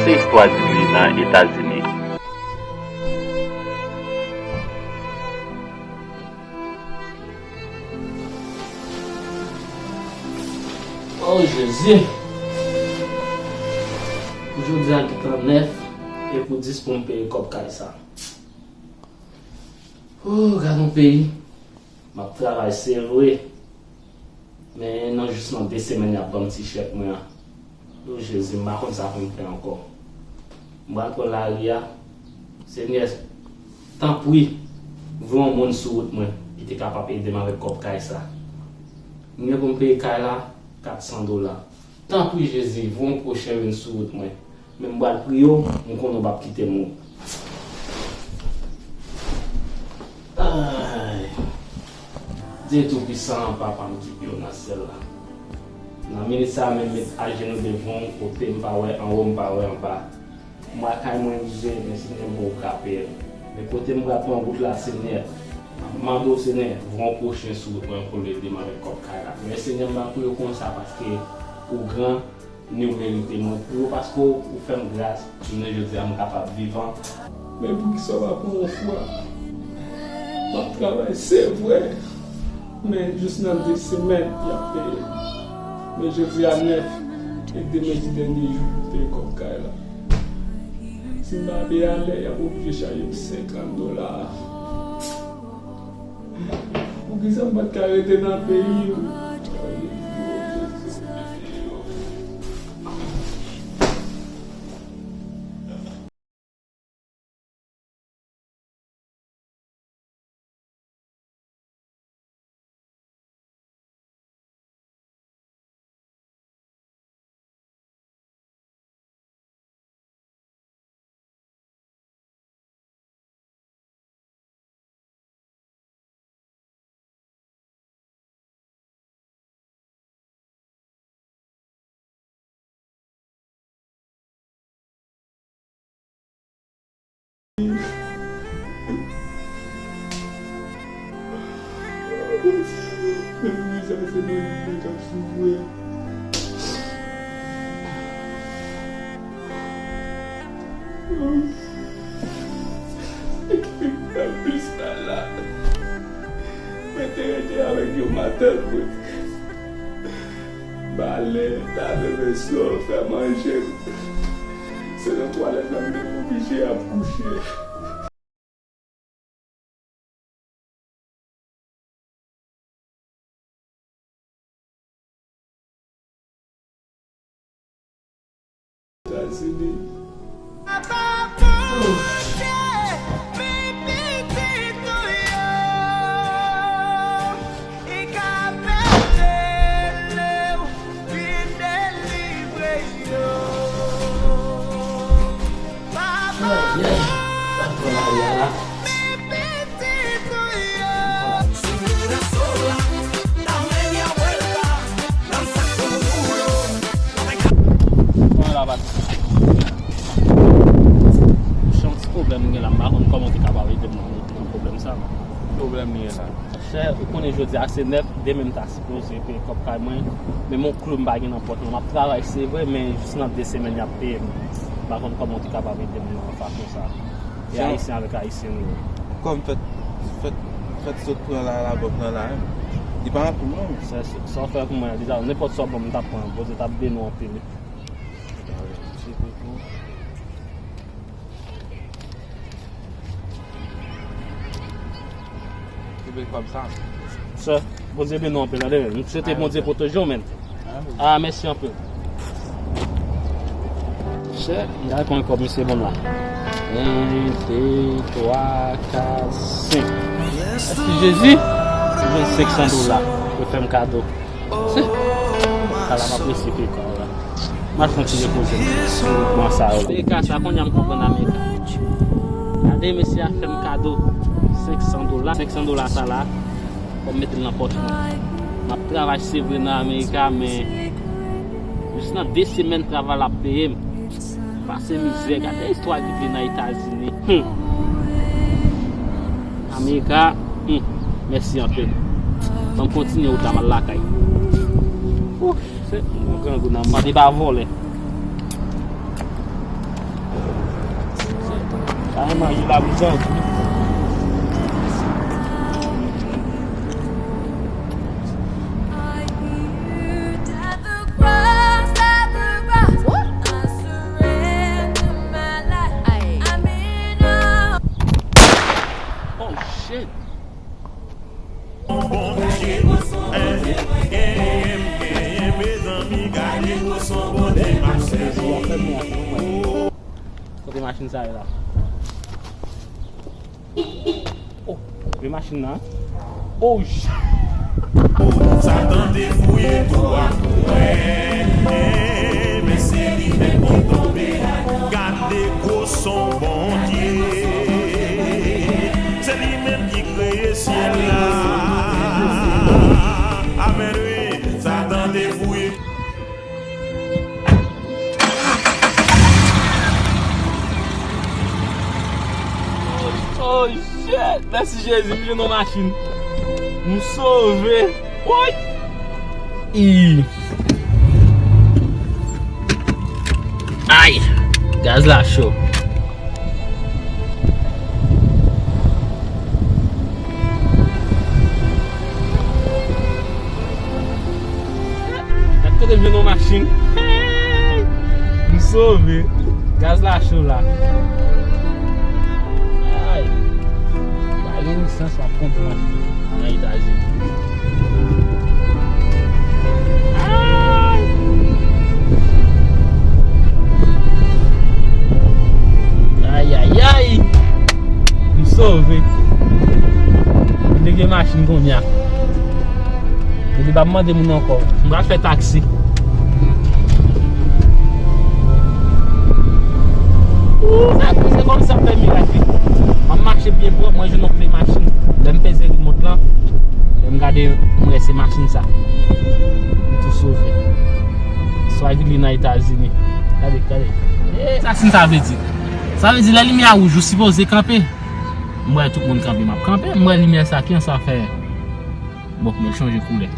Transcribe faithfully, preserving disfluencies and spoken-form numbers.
Se istwa di li nan Etazini. O Jezi! Pou jodi a ki trannèf, e pou dis pou m peye kòb kay sa. O, gad yon peyi. M ap travay, se vre. Men nan jis nan de semèn y ap ban m ti chèk mwen an. O Jezi, m pa konn sa pou m fè ankò. M pral pran lari a. Senyè, tanpri, voye yon moun sou wout mwen ki te kapab ede m avèk kòb kay sa. M gen pou m peye kay la kat san dola. Tanpri, Jezi, voye yon pwochen vin sou wout mwen. Men m pral priye w, m konnen w p ap kite m, non. Ay. Dye Toupisan an, Papa m ki pi wo nan syèl la. Nan minit sa a menm, m met ajenou devan w, kote m pa wè anwo, m pa wè anba. Mwen kay mwen rive, men Senyè, m wè w frape l. Men kote m pral pran wout la, Senyè, m ap mande w, Senyè, voye yon pwochen sou wout mwen pou l ede m avèk kòb kay la. Men Senyè, m ap priye w konsa paske ou gran, ni w merite. Mwen priye w paske w fè m gras, jounen jodi a m kapab vivan. Men poukisa w pa pran yon fwa? M ap travay, se vre, men jis nan de semèn y ap peye m. Men jodi a nèf, e demen ki dènye jou pou peye kòb kay la. Si m pa peye alè, y ap oblije chaje m senkant dola. Poukisa m pa t ka rete nan peyi m? Mwen te rete avèk yon matant mwen. M ale, lave vesyo, fè manje. Se nan twalèt la m te oblije ap kouche. Etazini. Ay, ay, m ap pran lari a la. Kòman la, patron? Se yon ti pwoblèm m gen la, m pa konn kòman w te kapab ede m nan pwoblèm sa. Pwoblèm li ye la. Chè, ou konnen jodi a se nèf, demen m ta sipoze peye kòb kay mwen, men m on klou m pa gen nan pòch mwen. M ap travay, se vre, men jis nan de semèn y ap peye m. M pa konn kòman w te kapab ede m nan fason sa. E ayisyen avèk ayisyen nou ye. Kòm fèt, fèt, fèt sot pran la, labank lan la, li pa anpil non. Sa, sa w fè pou mwen an, deja, nenpòt sa w ban m, m t ap pran, Bondye t ap beni w anpil. Kenbe kòb sa. Sè, Bondye beni w anpil, tande. M swete Bondye pwoteje w, menn. Ah, mèsi anpil. Sè, gade konbyen kòb misye ban m la. Yon, de, twa, kat, senk. Mèsi Jezi. M jwenn senk san dola. Yo fè m kado. Sa la m ap resevwe kòb la. M al fè yon ti repoze m sou pwen sa yo. Amerika sa, kounye a m konprann Amerika. Gade, mesye a fè m kado senk san dola. Senk san dola sa la, fò m mete l nan pòch mwen. M ap travay, se vre, nan Amerika, men jis nan de semèn travay la ap peye m. Pase mizè, gade istwa ki gen nan Etazini. Hmm. Amerika, hmm. Mèsi anpil. Ban m kontinye wout la, m al lakay. Ouh, se yon grangou nan mande pa vòlè. Ay, manje la pou santi. Oh, shit. Bondye, eh, genyen, genyen, mezanmi, gade koson Bondye m ap sèvi. Kote machin sa ye la? Oh, vye machin nan. Oh, j- Satan te fouye tou a kouvè. Men se li menm ki tonbe. Gade gwo son Bondye. Se li menm ki kreye syèl la. Amèn, wi. Satan te fouye. Oh shit! Mèsi Jezi, m jwenn yon machin. M sove. Woy! Ii. Ay! Gaz la cho. Gad kote m jwenn yon machin. Hey! M sove. Gaz la cho la. Ay. Pa gen lisans, m ap kondui machin nan Etazini. Ay! Ay, ay, ay! M sove. M te gen machin kounye a. Yo te pa mande moun ankò. M pral fè taksi. Ooh, sa se kòm sa fè mirak wi. M ap mache byen pwòp, mwen jwenn yon kle machin. Lè m peze rimòt lan, lè m gade, m wè se machin sa. M tou sove. Swahili nan Etazini. Gade, gade. Eh, sa siy sa vle di? Sa vle di lè limyè a wouj, ou sipoze kanpe. M wè tout moun kanpe, m ap kanpe. M wè limyè sa, kijan sa fè? Bon, mwen chanje koulè.